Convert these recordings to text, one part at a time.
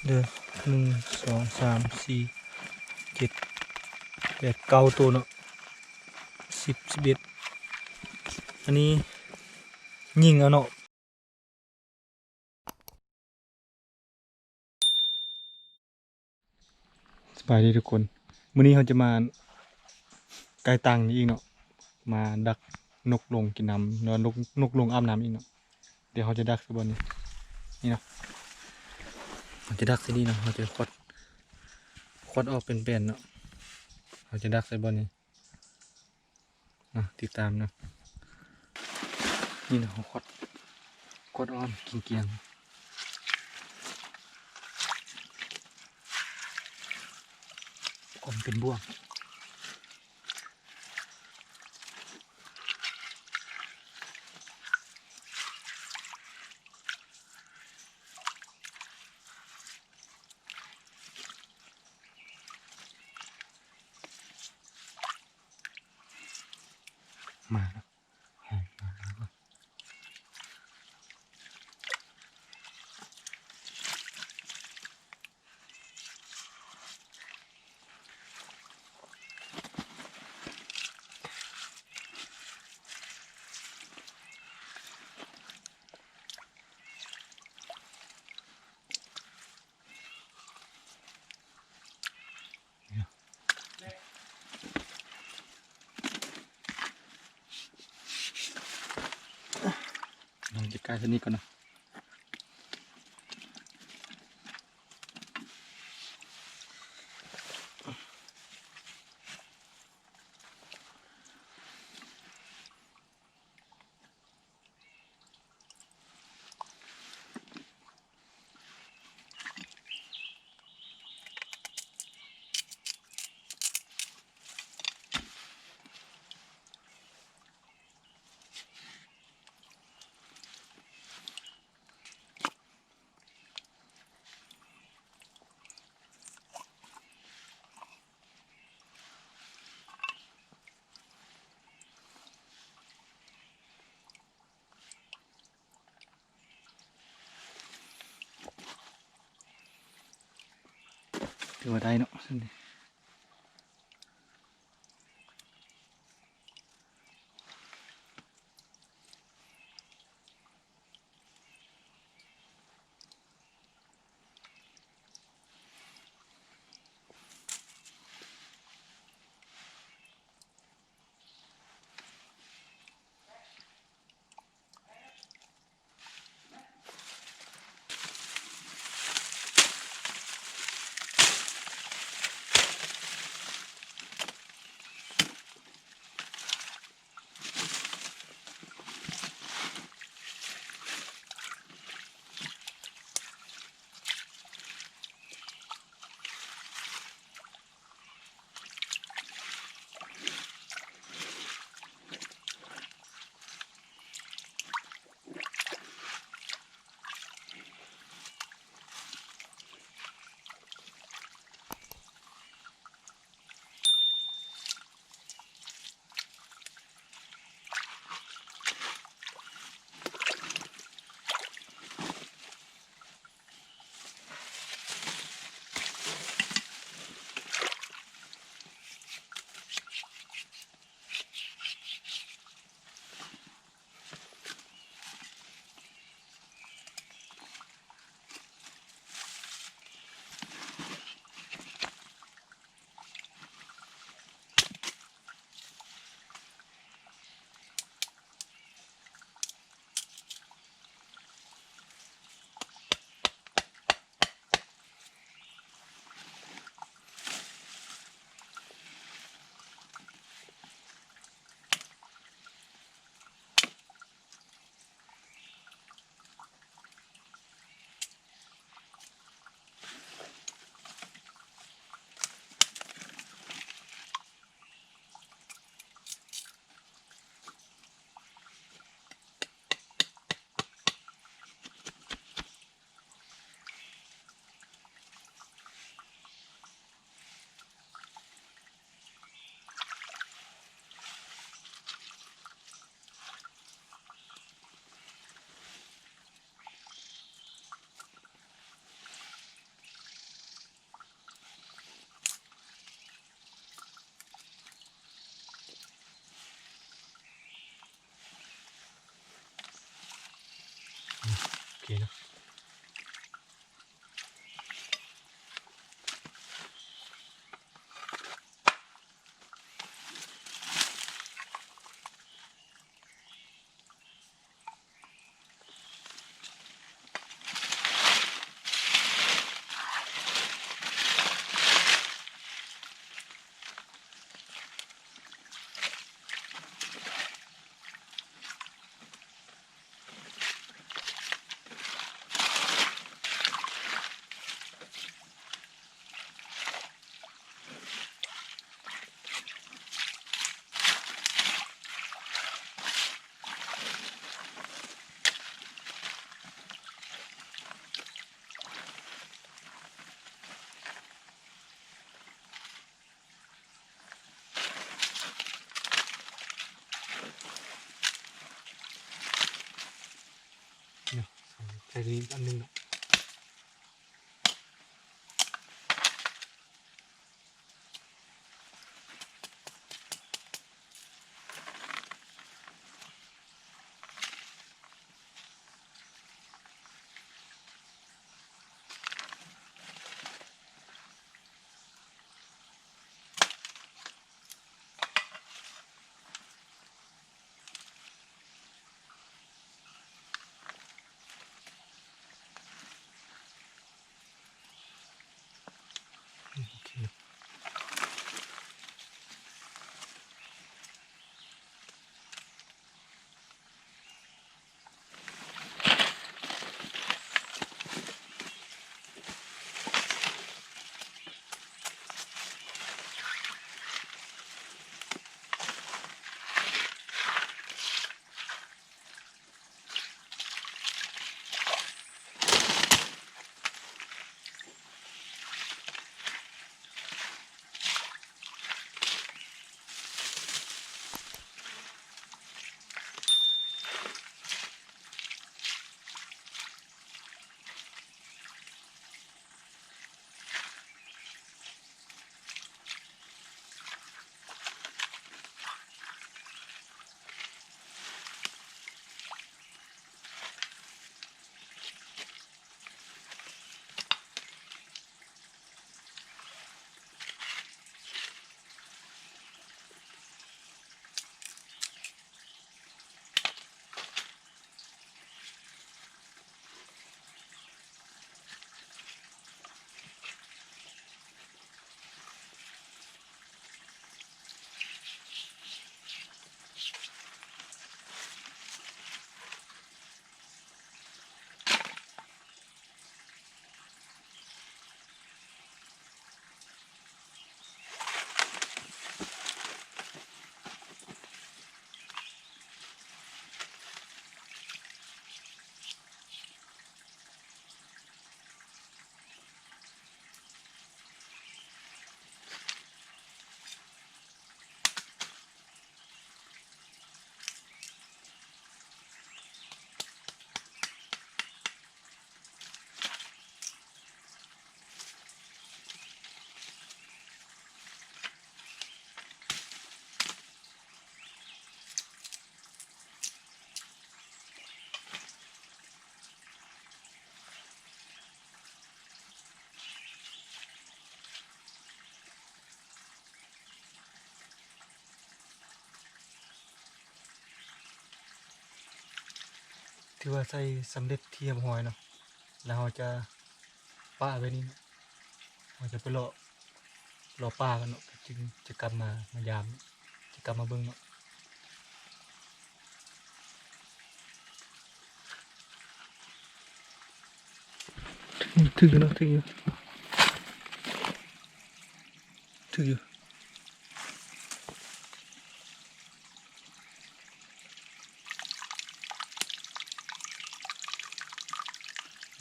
ເດີ ໜຶ່ງ ສອງ ສາມ ສີ່ ເຈັດ ແປດ ເກົ້າໂຕເນາະ ສິບ ສິບເອັດ ອັນນີ້ຍິງເອົາເນາະ. ສະບາຍດີທຸກຄົນ ມື້ນີ້ເຮົາຈະມາໃກ້ຕ່າງນີ້ອີກເນາະ ມາດັກນົກລົງກິນນ້ຳ ຫຼືວ່ານົກ ນົກລົງອາບນ້ຳອີກເນາະ. ດຽວເຮົາຈະດັກໃສ່ບ່ອນນີ້ ນີ້ເນາະ ເຮົາຈະດັກໃສ່ນີ້ເນາະ ເຮົາຈະຂວັດ ຂວັດອອກເປັນແບນເນາະ ເຮົາຈະດັກໃສ່ບ່ອນນີ້ ອ່ະ ຕິດຕາມເນາະ ນີ້ເນາະ ເຮົາຂວັດ ຂວັດອ້ອມກຽງໆ ຂວັດເປັນບ່ວງ. ມາແລ້ວ ມາແລ້ວ. ເຮົາຈະກາຍເທົ່ານີ້ກ່ອນເນາະ. ຖືວ່າໄດ້ເນາະ ຊັ້ນນີ້. ເ ນີ້ອັນໜຶ່ງເນາະ. ໂອເຄ. ຖືວ່າໃສ່ສຳເລັດທີ່ຮຽບຮ້ອຍເນາະ ແລ້ວເຮົາຈະປະໄວ້ນີ້ເນາະ ເຮົາຈະໄປເລາະ ເລາະປ່າກັນເນາະ ຈຶ່ງຈະກັບມາ ມາຢາມ ຈະກັບມາເບິ່ງເນາະ. ຖືກຢູ່ເນາະ ຖືກຢູ່ ຖືກຢູ່.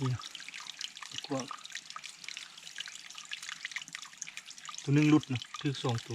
ນີ້ ກວ້າງ ໂຕໜຶ່ງຫຼຸດນະ ຖືກສອງໂຕ.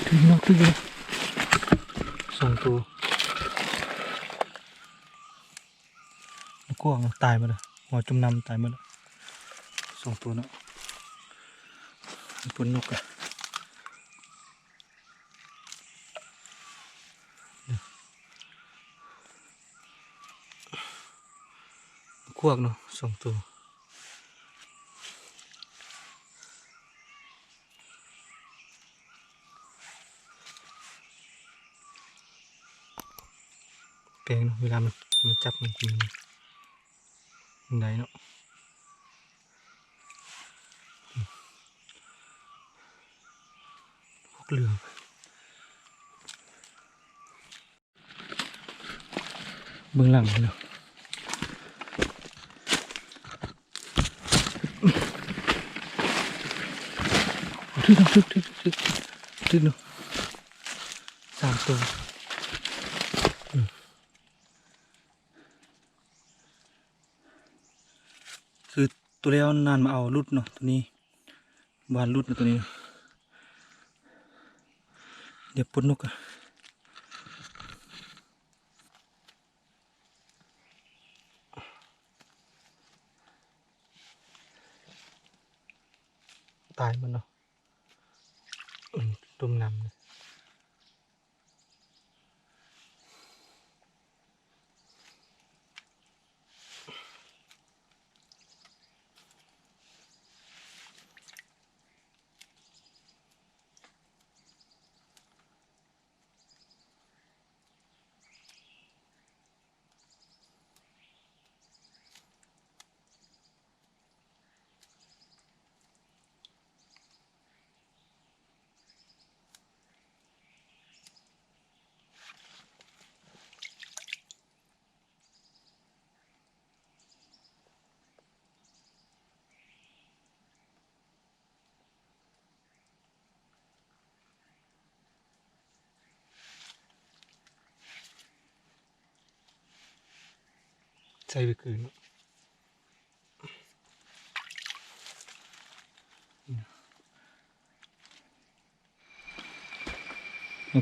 ຖືກເນາະ ຖືກຢູ່ ສອງໂຕ. ກວ້າງ ຕາຍໝົດລະ ຫົວຈຸ່ມນ້ຳຕາຍໝົດລະ ສອງໂຕເນາະ. ເພິ່ນນົກກະ ຄວກເນາະ ສອງໂຕ. ແປງເນາະ ເວລາມັນ ມັນຈັບ ມັນກິນ ມັນໄດ້ເນາະ. ພວກເຫຼືອງ ເບື້ອງຫຼັງເນາະ. ຖືກ ຖືກ ຖືກ ຖືກ ຖືກ ຖືກເນາະ ສາມໂຕ. ຄືໂຕແລ້ວນານມາເອົາຫຼຸດເນາະ ໂຕນີ້ ຫວ່ານຫຼຸດເນາະ ໂຕນີ້. ດຽວປົດນົກກ່ອນ. ຕາຍໝົດເນາະ. ອືມ ຕຸ່ມນ້ຳ. ໃສ່ໄປຄືນເນາ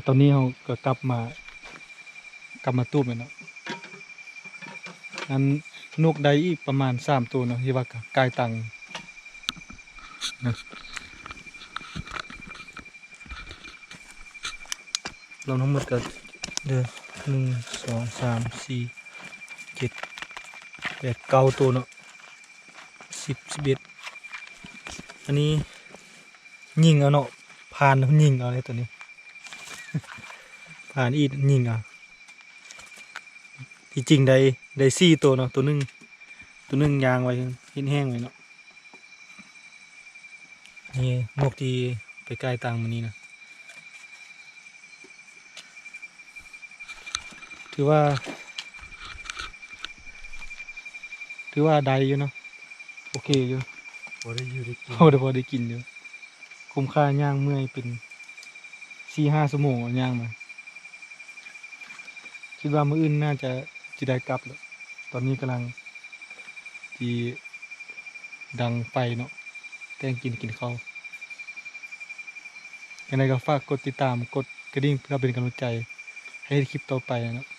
ະ. ຕອນນີ້ເຮົາກໍກັບມາ ກັບມາຕູບແມ່ນເນາະ. ອັນນົກໄດ້ອີກປະມານສາມໂຕເນາະ ທີ່ວ່າກາຍຕັງນະ. ລວມທັງໝົດກໍເດີ ໜຶ່ງ ສອງ ສາມ ສີ່ ເຈັດ ແປດ ເກົ້າໂຕເນາະ ສິບ ສິບເອັດ. ອັນນີ້ຍິງເອົາເນາະ ຜ່ານຍິງເອົາເດ້ໂຕນີ້ ຜ່ານອີດຍິງເອົາ. ທີ່ຈິງໄດ້ ໄດ້ສີ່ໂຕເນາະ ໂຕໜຶ່ງ ໂຕໜຶ່ງຍ່າງໄວ້ ເຮັດແຫ້ງໄວ້ເນາະ. ນີ້ນົກທີ່ໄປກາຍຕັງມື້ນີ້ນະ ຖືວ່າ ຖືວ່າໄດ້ຢູ່ເນາະ ໂອເຄຢູ່ ພໍໄດ້ຢູ່ໄດ້ກິນ ພໍໄດ້ ພໍໄດ້ກິນຢູ່. ຄຸ້ມຄ່າ ຍ່າງເມື່ອຍເປັນສີ່ຫ້າຊົ່ວໂມງ ຍ່າງມາ. ຄິດວ່າມື້ອື່ນໜ້າຈະ ຈະໄດ້ກັບແລ້ວ. ຕອນນີ້ກຳລັງຊິດັງໄຟເນາະ ແຕ່ງກິນ ກິນເຂົ້າ. ຈັ່ງໃດກໍຝາກກົດຕິດຕາມ ກົດກະດິ່ງ ເພື່ອເປັນກຳລັງໃຈໃຫ້ເຮັດຄລິບຕໍ່ໄປເນາະ.